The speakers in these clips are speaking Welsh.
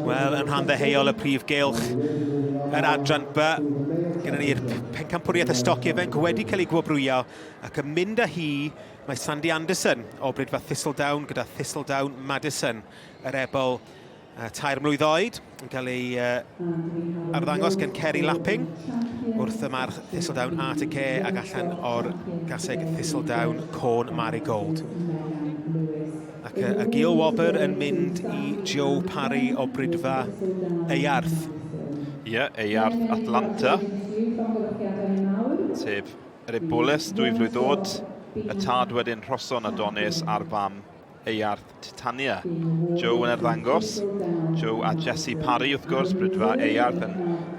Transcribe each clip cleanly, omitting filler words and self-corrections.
Wel, yn rhan ddeheuol y prif gylch, yr adran B, gyda ni'r pencampwriaeth y stoc ifanc wedi cael ei gwobrwyo ac yn mynd â hi mae Sandy Anderson o Bridfa Thistledown gyda Thistledown Madison, yr ebol 3 mlwydd oed, yn cael ei arddangos gan Kerry Lapping wrth y march Thistledown Art and Care ac allan o'r gaseg Thistledown Corn Marigold. Ac y, y Gil Wobr yn mynd i Joe Parry o Bridfa Eyarth. Ie, yeah, Eyarth Atlanta. Sef yr Eboles dwy flwydd oed, y tad wedyn Rhoson Adonis a'r fam Eyarth Titania. Joe yn arddangos. Joe a Jesse Parry wrth gwrs, Bridfa Eyarth yn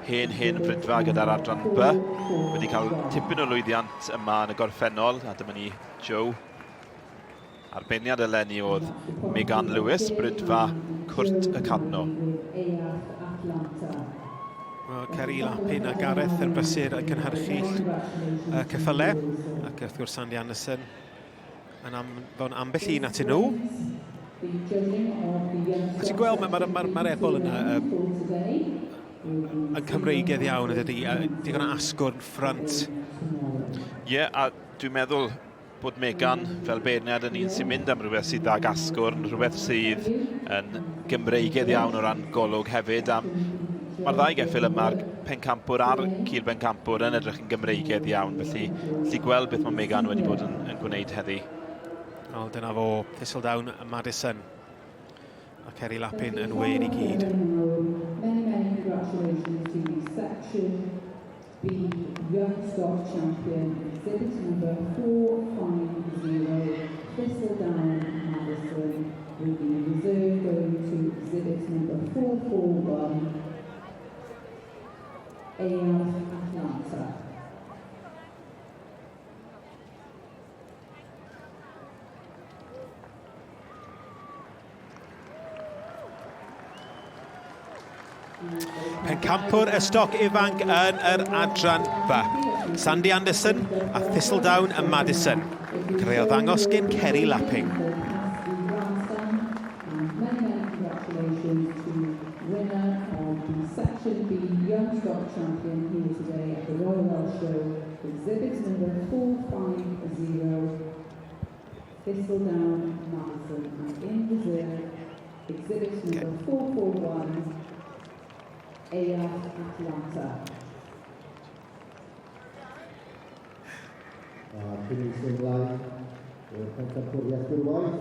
hen hen Bridfa gyda'r adran B. Wedi cael tipyn o lwyddiant yma yn y gorffennol, a dyma ni Joe. Arbeiniad eleni oedd Megan Lewis, Bridfa Cwrt y Cadno. Wel, Ceri Lapin a Gareth yn brysur yn cynhyrchu y ceffylau, ac wrth gwrs Sandy Anderson yn anfon ambell un atyn nhw. A ti'n gweld, mae'r ma, ma, ma, ma ebol yna yn Cymreigedd iawn, ydy, digon o asgwrn ffrant. Ie, yeah, a dwi'n meddwl bod Megan fel beirniad yn un sy'n mynd am rhywbeth sydd ag asgwrn, rhywbeth sydd yn Gymreigedd iawn o ran golwg hefyd. A mae'r ddau geffyl yma'r pencampwr a'r cil bencampwr yn edrych yn Gymreigedd iawn, felly lli gweld beth mae Megan wedi bod yn, yn gwneud heddi. Wel, dyna fo, Thistledown Madison a Kerry Lapin yn wên i gyd. Many, many congratulations to the section B Young Stock Champion, exhibit number 450, Thistledown Madison, with the reserve going to exhibit number 441, AF Atlanta. Pencampwr y stoc ifanc yn yr adran B. Sandy Anderson a Thistledown a Madison. Creu o ddangos gen Kerry Lapping. Section B Young Stock Champion here today at the Royal Welsh Show, exhibit number 450, Thistledown Madison, and in reserve, exhibit number 441, AF Atlanta. A cyn i symud ymlaen i'r pencampwriaeth gwrywaidd.